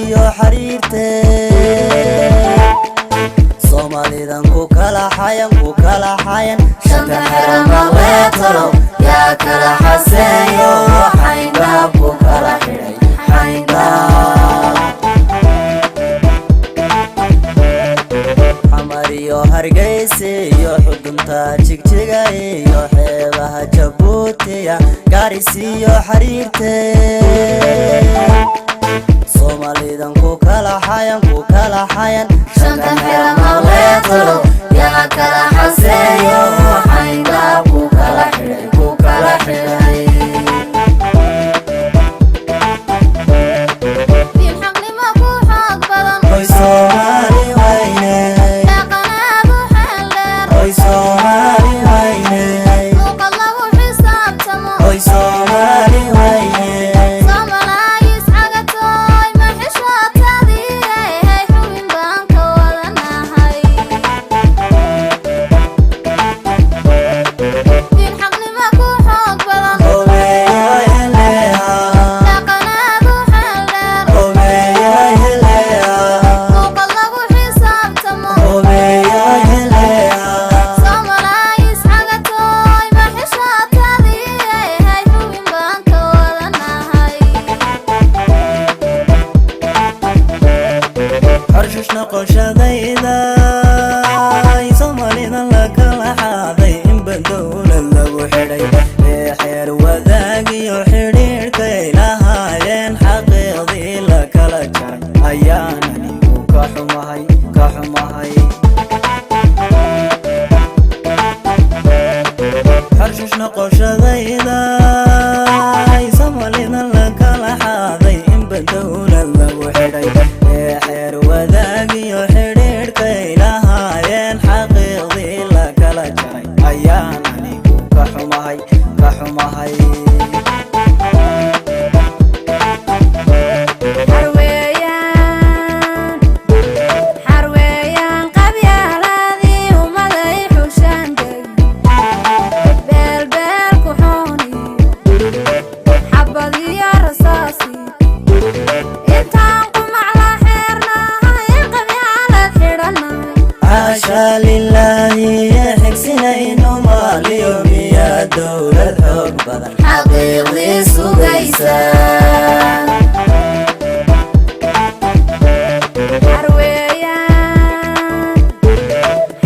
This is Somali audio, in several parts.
Gaarisiyo xariirte, Soomaalidan ku kala xayan, ku kala xayan. Shanta xera maqleetalo, yaa kala xaseeyo, xayndaab ku kala xidhay, xayndaab. Xamar iyo Hargeysa iyo xudunta Jigjiga iyo xeebaha Jabuutiya, Gaarisiyo xariirte, Soomaalidan ku kala xayan, ku kala xayan. Shanta xera maqleetalo, yaa kala xaseeyo, xayndaab ku kala xidhay, ku kala xidhay. Diin xaqnimo ku xoog badan. Oy Soomaali weyne. Dhaqanaadu xeel dheer. Oy Soomaali weyne. Luuqad lagu xisaabtamo. Oy Soomaali weyne. Soomalaayis cagatooy ma xishootadii, xubin baan ka wadanahay. Diin xaqnimo ku xoog badan. Obeya heleha. Dhaqanaadu xeel dheer. Obeya heleha. Luuqad lagu xisaabtamo. Obeya heleha. Soomalaayis cagatooy ma xishootadii, xubin baan ka wadanahay. Xorshush noqoshadayda, Soomaalidan la kala xaaday, inba dowlad lagu xidhay ee xeer wadaagiyo xidhiidhkay lahaayeen xaqiiqdii la kala jaray, ayaan anigu ka xumahay, ka xumahay. Xorshush noqoshadayda, Soomaalidan la kala xaaday, inba dowlad lagu xidhay ee xeer wadaagiyo xidhiidhkay lahaayeen xaqiiqdii la kala jaray, ayaan anigu ka xumahay, ka xumahay. Xarweeyaan, xarweeyaan, qabyaaladii ummaday xushaan deg, beelbeel ku xooniyo, xabad iyo rasaasi, intaan qumac la xeernahay, qabyaalad xidhannahay. Xaasha lilaahi, xigsinayno maaliyo, miyaa dowlad xoog badan xaqiiqdii sugaysa? Xarweeyaan,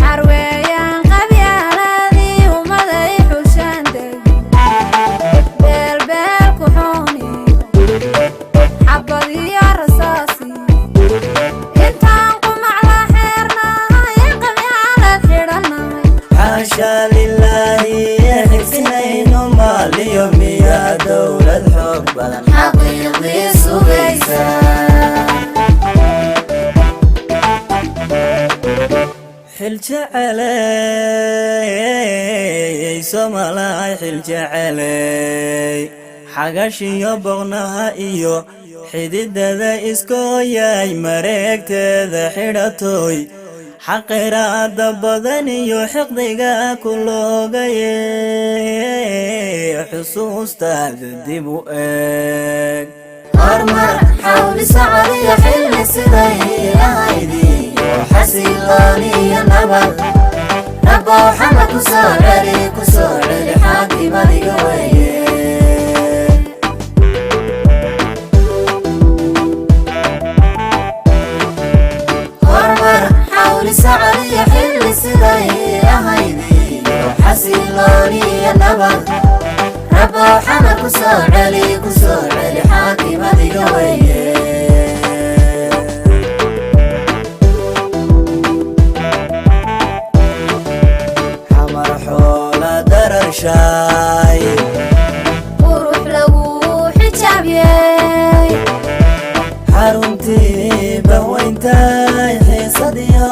xarweeyaan, qabyaaladii ummaday xushaan deg, beelbeel ku xooniyo, xabad iyo rasaasi, intaan qumac la xeernahay, qabyaalad xidhannahay. Xaasha lilaahi, xigsinayno maaliyo, miyaa dowlad xoog badan xaqiiqdii sugaysa? Xil jeceley Soomalaay, xil jeceley, xagashiyo boqnaha iyo xididada iskooyay, mareegteeda xidhatoy, xaqiraada badan iyo xiqdiga ku loogaye, xusuustaada dib u eeg. Hormar xawli socodiyo xilli siday ahaydiyo xasilooniyo nabad, Rabbow xamar ku soo celi, ku soo celi, xaakimadiga weeye. Hormar xawli socodiyo xilli siday ahaydiyo xasilooniyo nabad, Rabbow xamar ku soo celi, ku soo celi, xaakimadiga weeye. Xamar xoola darashaay, qurux lagu xijaabiyey, xaruntii baweyntaay, xiisadiyo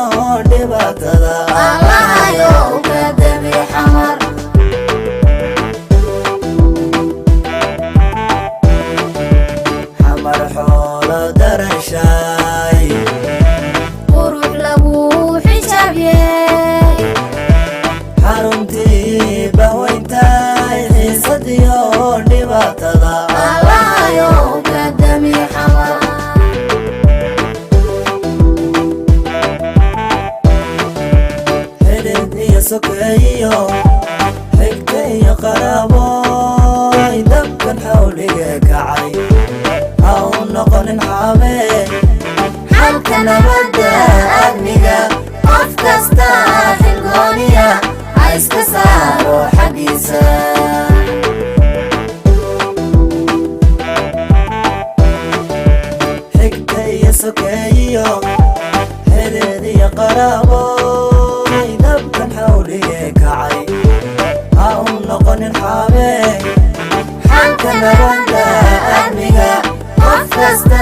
dhibaatada Allahayo ka dami Xamar. Xamar xoolo darashaay, qurux lagu xijaabiyey, xaruntii baweyntaay, xiisadiyo dhibaatada Allahayo ka dami Xamar. Sokeeyiyo xigta iyo qaraaboy, dabkan xawliga kacay ha u noqonin xaabe. Xalka nabadda amniga, qof kasta xilgooniya ha iska saaro xaggiisa. Xigta iyo sokeeyiyo xidid iyo qaraaboy, dabkan xawliga kacay ha u noqonin xaabe. Xalka nabadda amniga, qof kasta